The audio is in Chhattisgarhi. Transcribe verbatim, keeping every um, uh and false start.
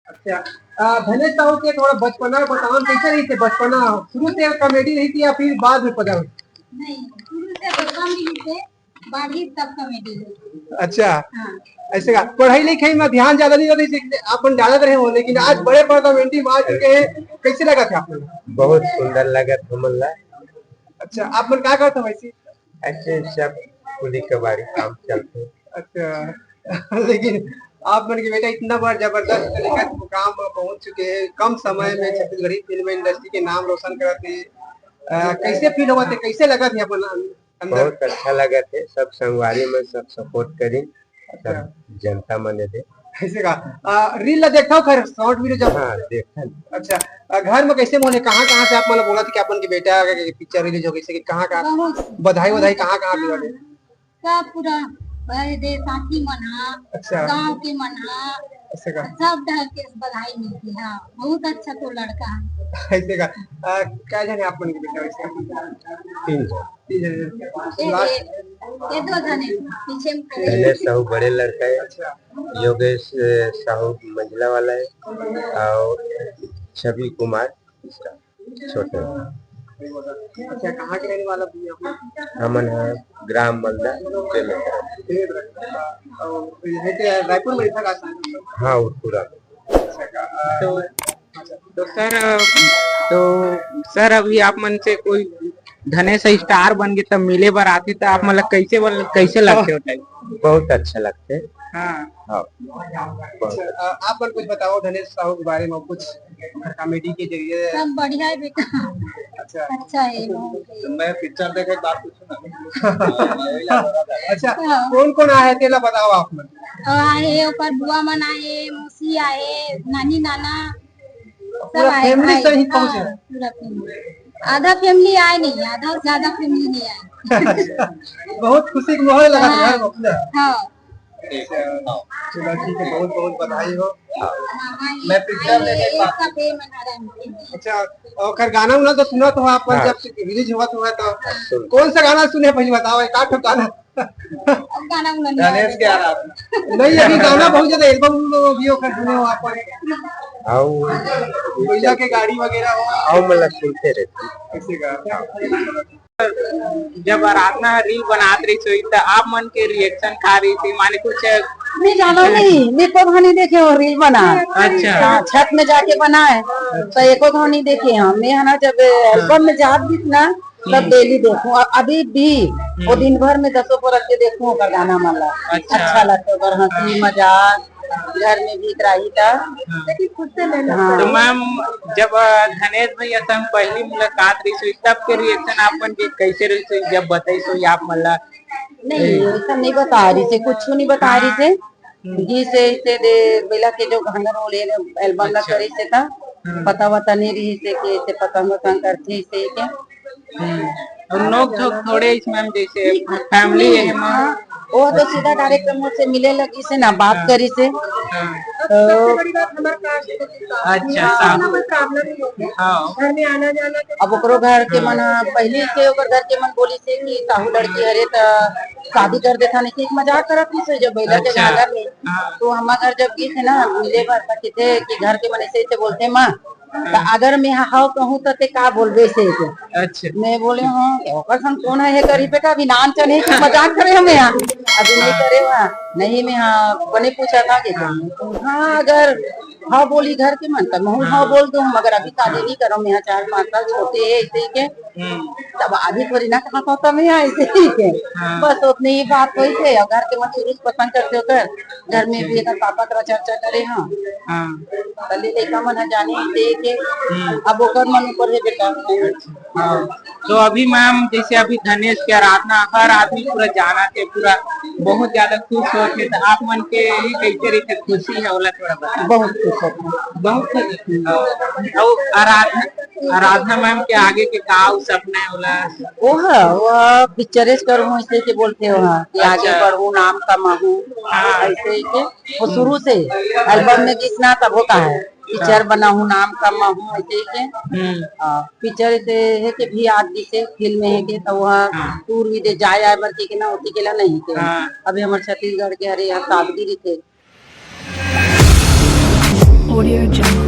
अच्छा, आ, धनेश साहू के थोड़ा बचपना बताओ, कैसे रही थे बचपना? शुरू से कॉमेडी रही थी या फिर बाद में पता? नहीं, शुरू से बचपन में ही थे, बाद ही तब कॉमेडी है। अच्छा। हाँ। ऐसे का पढ़ाई लिखाई में ध्यान ज्यादा नहीं रहता, जैसे अपन डालत रहे हो, लेकिन आज बड़े पर कॉमेडी में आ चुके हैं, कैसे लगा था आपको? बहुत सुंदर लगा था हमन ला। अच्छा, आप मन का करते हो वैसे? ऐसे सब कुली कबाड़ी काम चलते। अच्छा। लेकिन आप मन के बेटा इतना बड़ जबरदस्त तरीका से मुकाम में पहुंच चुके हैं, कम समय में छत्तीसगढ़ी फिल्म इंडस्ट्री के नाम रोशन करत हे। अ, कैसे फील होवत हे, कैसे लगत हे अपन अंदर? बहुत अच्छा लगत हे, सब संगवारी में सब सपोर्ट करिन, अच्छा। सब जनता मन दे। कैसे का? अ, रील ला देखथव खैर, शॉर्ट वीडियो जब हाँ, देखथन। अच्छा, अ, घर में कैसे मोने, कहाँ-कहाँ से आप मन ला बोलत हे कि अपन के बेटा के पिक्चर रिलीज हो गई, से कि कहाँ-कहाँ बहुत। बधाई-वधाई कहाँ-कहाँ मिलत हे? सब पूरा बड़े दे साथी मन हा, अच्छा। गांव के मन हा, ऐसे का? सब ढंग के बधाई मिलती है। बहुत अच्छा तो लड़का है। ऐसे का? आ, क्या जाने आप मन के बेटा वैसे? तीन जन। तीन जन। ये, लास्ट ये, ये दो जने पीछे में खड़े हैं। धनेश साहू बड़े लड़का है, अच्छा। योगेश, अ, साहू मंझला वाला है और छवि कुमार इसका छोटे। अच्छा, कहाँ के रहने वाला भैया आप? हमन ह ग्राम मलदा, बेमेतरा। और ये है कि रायपुर में रहता का? हाँ, उरपुरा। तो, तो सर, तो सर, अभी आप मन से कोई धनेश स्टार बन के तब मिले बर आथे, तो आप मन ला कैसे बन, कैसे लगथे वो टाइम? बहुत अच्छा लगथे। हाँ। हाँ। अच्छा, अ, आप मन कुछ बताओ धनेश साहू के बारे में, कुछ ओकर कॉमेडी के जरिए। सब बढ़िया है बेटा। अच्छा। अच्छा है, बहुत है। तो मैं पिक्चर देखे के बाद पूछूं ना। अच्छा, हाँ। कौन कौन आए हे तेला बताओ आप मन। अ, आए हे, ओकर बुआ मन आए हे, मौसी आए हे, नानी नाना, सब पूरा आए, फैमिली भाई। सहित पहुंचे। हाँ, पूरा फैमिली। आधा फैमिली आए नहीं, आधा से ज्यादा फैमिली नहीं आए। बहुत खुशी के माहौल लगा था घर में अपने। हाँ। चलो ठीक है, बहुत बहुत बधाई हो। हाँ, हाँ, मैं पिक्चर आए, देखे एक बात। सब ये मना रहे हैं। अच्छा, ओकर गाना उना तो सुनत हो आप मन हाँ। जब रिलीज हुआ तो, हुआ तो सुन। कौन सा गाना सुने पहले बताओ, एक आध गाना। अब गाना उना नहीं गणेश आवे। के आराधना। नहीं, अभी गाना बहुत ज्यादा एल्बम भी ओकर सुने हो आप मन। आओ। कोयला के गाड़ी वगैरह हो। आओ, मतलब सुनते रहते हैं। ऐसे का। जब आराधना रील बनात रहिस होही, त आप मन के रिएक्शन का रहिस हे? माने कुछ मैं जाना नहीं, मैं को घनी देखे हो रील बना। अच्छा। हाँ, छत में जाके बनाए, तो एको घनी देखे हम। मैं है ना, जब एल्बम में जात भी ना, तब हम्म। डेली देखूं, और अभी भी वो हम्म। दिन भर में दसों को रख के देखूं ओकर गाना मन ला। अच्छा। अच्छा लगता है, ओकर हंसी हाँ। मजाक, घर में भी कराई था। हाँ। लेकिन खुद से मेहनत हाँ। करो। तो मैम, जब, अ, धनेश भैया से हम पहली मुलाकात रहिस होही, तब के रिएक्शन आप मन के कैसे रहिस होही, जब बताइस होही आप मन ला? नहीं, ऐसा नहीं बता रहिस हे, कुछ नहीं बता रहिस हे। हम्म। जी से इसे दे, बेला के जो घंगर ओले एल्बम ला अच्छा। करिस हे ता, हम्म। पता वता नहीं रहिस हे कि इसे पसंद वसंद करथे इसे के। हम्म। और नोक झोंक थोड़े इसमें हम जैसे फैमिली है, हाँ, वो तो सीधा डायरेक्ट मुझसे मिले लगिस हे ना, बात हाँ। करिस हे। हाँ। तो सबसे बड़ी बात हमारे कास्ट के साथ अच्छा, में साहू। कोई प्रॉब्लम नहीं होती। हाँ। घर में आना जाना के अब ओकरो घर के हाँ। मन, पहले से ओकर घर के मन बोलिस हे कि साहू लड़की हरे त शादी कर देथन, एक मजाक करत रहिस हे जब बेला के अच्छा। घर में। हाँ। तो हमार घर जब गिस हे ना, मिले बर त किथे कि घर के मन ऐसे ऐसे बोलथे माँ, त हाँ। अगर मैं हव कहूँ त ते का बोलबे से के। अच्छा। मैं बोले, "हाँ, ओकर संग कौन है, ये करी बेटा, अभी नान चने के मजाक करे हमें यहाँ, अभी नहीं हाँ। करे हुआ, नहीं मैं हाँ, बने पूछा था कि हाँ। हाँ, अगर हाँ बोली घर के मन, त मैं हाँ। हाँ बोल दूँ, मगर अभी शादी नहीं करो, मैं यहाँ चार पाँच साल छोटे है, ऐसे ही के।" हम्म। तब अभी थोड़ी ना कहा था मैं यहाँ ऐसे ही के। हाँ। बस उतनी ही बात हुई थे, और घर के मन शुरू से पसंद करते हो कर, घर में भी अच्छा। एकर पापा करा चर्चा करे हाँ। हाँ। त ले लइका मन ह जाने ही दे के, हम्म। अब ओकर मन ऊपर हे बेटा। हाँ। तो अभी मैम, जैसे अभी धनेश के आराधना हर आदमी पूरा जानत हे, पूरा बहुत ज्यादा खुश होत हे, तो आप मन के ही कैसे रहिथे, खुशी है, ओला थोड़ा बताओ। बहुत खुश होत हे। बहुत खुश। अउ आराधना, आराधना मैम के आगे के का उ सपना है, ओला? वो है, वो पिक्चरेज करूँ, इसलिए के बोलते हो हाँ, कि आगे अच्छा। बढ़ूँ, नाम कमाऊँ, हाँ। ऐसे ही के। वो शुरू से एल्बम में गीत ना तब होता है, पिक्चर हाँ। बनाऊँ, नाम कमाऊँ, ऐसे ही के। हम्म। हाँ, पिक्चर से है कि भी आदमी से फिल्म है कि तो वहाँ हाँ। टूर भी दे जाए आए बर के ना होती के ला नहीं के। हाँ। अभी हमारे छत्तीसगढ़ के हरे यहाँ सादगी रहिथे। Audio Jungle.